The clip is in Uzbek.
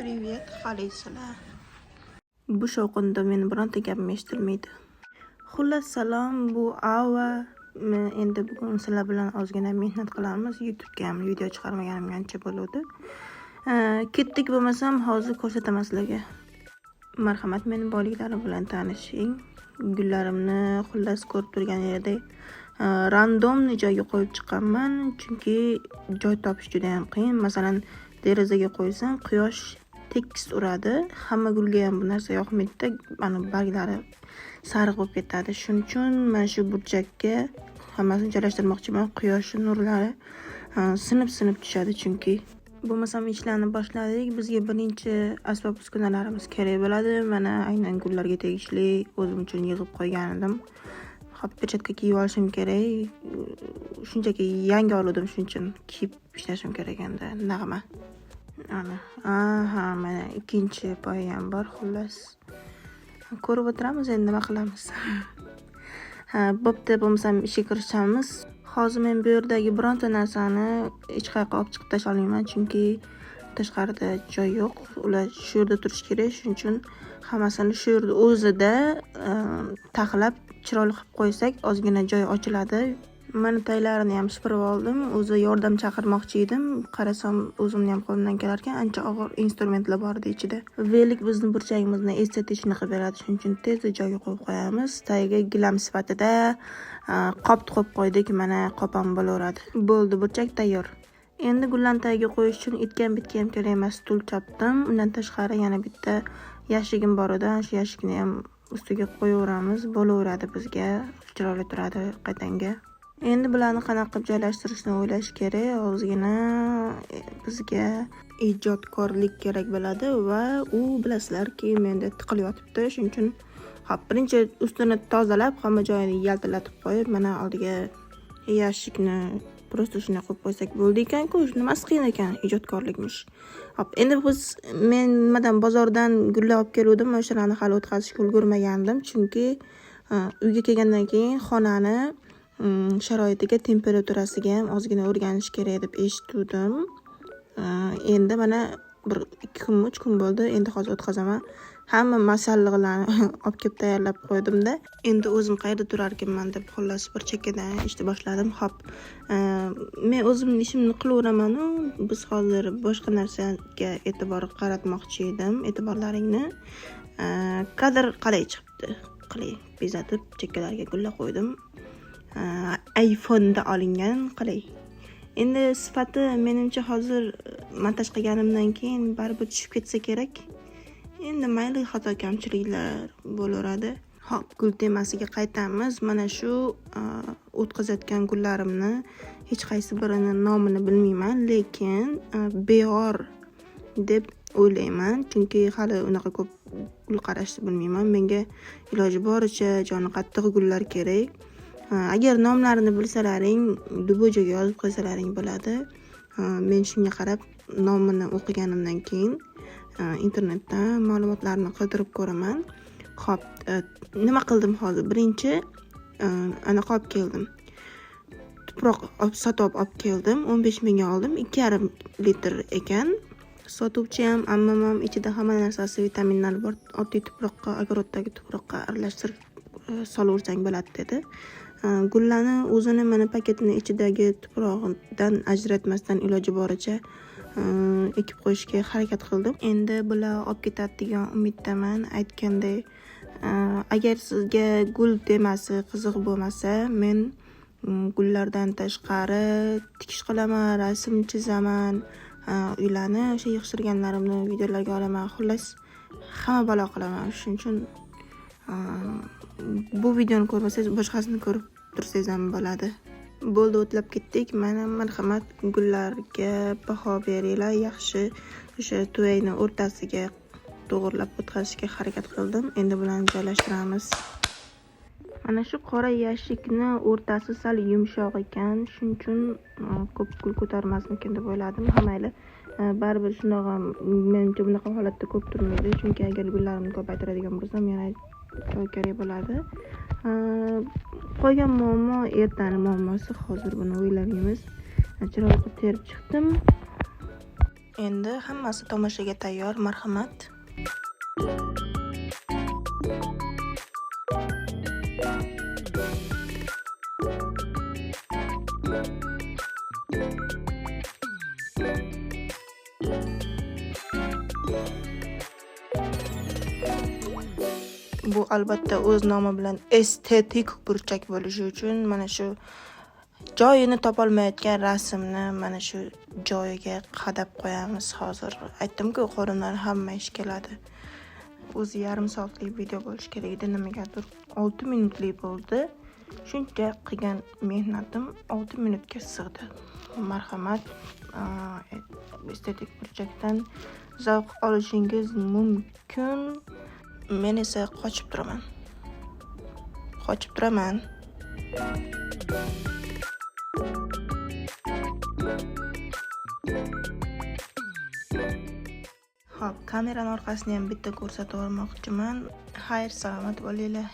Привет, qalaysizlar? Bu shovqinda meni bironta gapim eshitilmaydi. Xullas, salom, bu Ava. Men endi bugun sizlar bilan ozgina mehnat qilamiz. YouTube'ga ham video chiqarmaganimga ancha bo'ldi. Ketdik bo'lmasam, hozir ko'rsataman sizlarga. Marhamat, meni boyliklarim bilan tanishing. Gullarimni, xullas, ko'rib turganingizdek, рандомный joyga qo'yib chiqqanman, chunki joy topish juda ham qiyin. Masalan, derazaga qo'ysam, quyosh tekis uradi. Hamma gulga ham bu narsa yoqmaydida, mana barglari sariq bo'lib ketadi. Shuning uchun mana shu burchakka hammasini joylashtirmoqchiman. Quyosh nurlari sinib-sinib tushadi chunki. Bo'lmasam, ishlarni boshladik. Bizga birinchi asbob uskunalarimiz kerak bo'ladi. Mana, aynan gullarga tegishli o'zim uchun yig'ib qo'ygan edim. Hop, перчатка kiyib olishim kerak. Shunchaki yangi oldim, shuning uchun kiyib ishlashim kerak endi. Nag'ma. Ana, aha, mana ikkinchi poyi ham bor, xullas. Ko'rib o'tiramiz endi, nima qilamiz. Ha, bo'pti, bo'lmasam ishga kirishamiz. Hozir men bu yerdagi bironta narsani hech qayoqqa olib chiqib tashlay olmayman, chunki tashqarida joy yo'q. Ular shu yerda turishi kerak, shuning uchun hammasini shu yerda o'zida taxlab, chiroyli qilib qo'ysak, ozgina joy ochiladi. Mana, taglarini ham supurib oldim. O'zi yordam chaqirmoqchi edim. Qarasam, o'zimni ham qo'limdan kelar ekan. Ancha og'ir instrumentlar bor edi ichida. Велик bizni burchagimizni эстетичный qilib beradi. Shuning uchun tezda joyga qo'yib qo'yamiz. Tagiga gilam sifatida qop qo'yib qo'ydik. Mana, qop ham bo'laveradi. Bo'ldi, burchak tayyor. Endi gullarni tagiga qo'yish uchun itgan bitga ham kerak emas stul chopdim. Undan tashqari yana bitta yashigim bor edi. Shu yashikni ham ustiga qo'yaveramiz. Bo'laveradi bizga. Chiroyli turadi qaytanga. Endi bularni qanaqa qilib joylashtirishni o'ylash kerak. Ozgina bizga ijodkorlik kerak bo'ladi va u, bilasizlarki, menda tiqilib yotibdi. Shuning uchun, hop, birinchi ustini tozalab, hamma joyini yaltiratib qo'yib, mana, oldiga yashikni просто shunday qo'yib qo'ysak bo'ldi ekan-ku. Nimasi qiyin ekan, ijodkorlikmish. Hop, endi biz, men nimadan, bozordan gullar olib keluvdim, o'shalarni hali o'tkazishga ulgurmagandim, chunki uyga kelgandan keyin xonani sharoitiga, temperaturasiga ham ozgina o'rganish kerak deb eshituvdim. Endi mana bir 2 kunmi, 3 kun bo'ldi, endi hozir o'tkazaman. Hamma masalliqlarni olib kelib tayyorlab qo'ydimda. Endi o'zim qayerda turarkanman deb, xullas, bir chekkadan ishni boshladim. Hop, men o'zimni ishimni qilaveramanu, biz hozir boshqa narsaga e'tibor qaratmoqchi edim, e'tiborlaringni. Kadr qalay chiqibdi? Qalay bezatib, chekkalarga gullar qo'ydim. iPhone'da olingan, qalay? Endi sifati, menimcha, hozir montaj qilganimdan keyin baribir tushib ketsa kerak. Endi mayli, xato kamchiliklar bo'laveradi. Hop, gul temasiga qaytamiz. Mana shu o'tkazayotgan gullarimni hech qaysi birini nomini bilmayman, lekin beor deb o'ylayman, chunki hali unaqa ko'p gul qarashni bilmayman. Menga iloji boricha joni qattiq gullar kerak. Agar nomlarini bilsalaring, любой joyga yozib qo'ysalaring bo'ladi. Men shunga qarab, nomini o'qiganimdan keyin internetdan ma'lumotlarni qidirib ko'raman. Ho'p, nima qildim hozir? Birinchi anaqa olib keldim, tuproq sotib olib keldim. 15 mingga oldim, 2,5 litr ekan. Sotuvchi ham, ammam ham ichida hamma narsasi, vitaminlar bor, oddiy tuproqqa, огород dagi tuproqqa aralashtirib solaversang bo'ladi, dedi. Gullarni o'zini mana paketini ichidagi tuprog'idan ajratmasdan iloji boricha ekib qo'yishga harakat qildim. Endi bular olib ketadi degan umiddaman. Aytganday, agar sizga gul temasi qiziq bo'lmasa, men gullardan tashqari tikish qilaman, rasm chizaman, uylarni o'sha yig'ishtirganlarimni videolarga olaman, xullas, hamma balo qilaman. Shuning uchun bu videoni ko'rmasangiz, boshqasini ko'rib tursangiz ham bo'ladi. Bo'ldi, o'tlab ketdik. Mana, marhamat, gullarga baho beringlar. Yaxshi, o'sha tuvakni o'rtasiga to'g'irlab o'tkazishga harakat qildim. Endi bularni joylashtiramiz. Mana shu qora yashikni o'rtasi sal yumshoq ekan, shuning uchun ko'p gul ko'tarmasmikin deb o'yladim. Ha, mayli, baribir shundoq ham, menimcha, bunaqa holatda ko'p turmaydi, chunki agar gullarimni ko'paytiradigan bo'lsam, yana joy kerak bo'ladi. Qolgan muammo ertani muammosi, hozir buni o'ylamaymiz. Chiroyli qilib terib chiqdim. Endi hammasi tomoshaga tayyor, marhamat. Bu albatta o'z nomi bilan estetik burchak bo'lishi uchun mana shu joyini topolmayotgan rasmni mana shu joyiga qadab qo'yamiz hozir. Aytdim-ku, qo'limdan hamma ish keladi. O'zi yarim soatlik video bo'lishi kerak edi, nimagadir 6 minutlik bo'ldi. Shuncha qilgan mehnatim 6 minutga sig'di. Marhamat, estetik burchakdan zavq olishingiz mumkin. Men esa qochib turaman. Qochib turaman. Xo'p, kamerani orqasini ham bitta ko'rsatib yubormoqchiman. Xayr, salomat bo'linglar.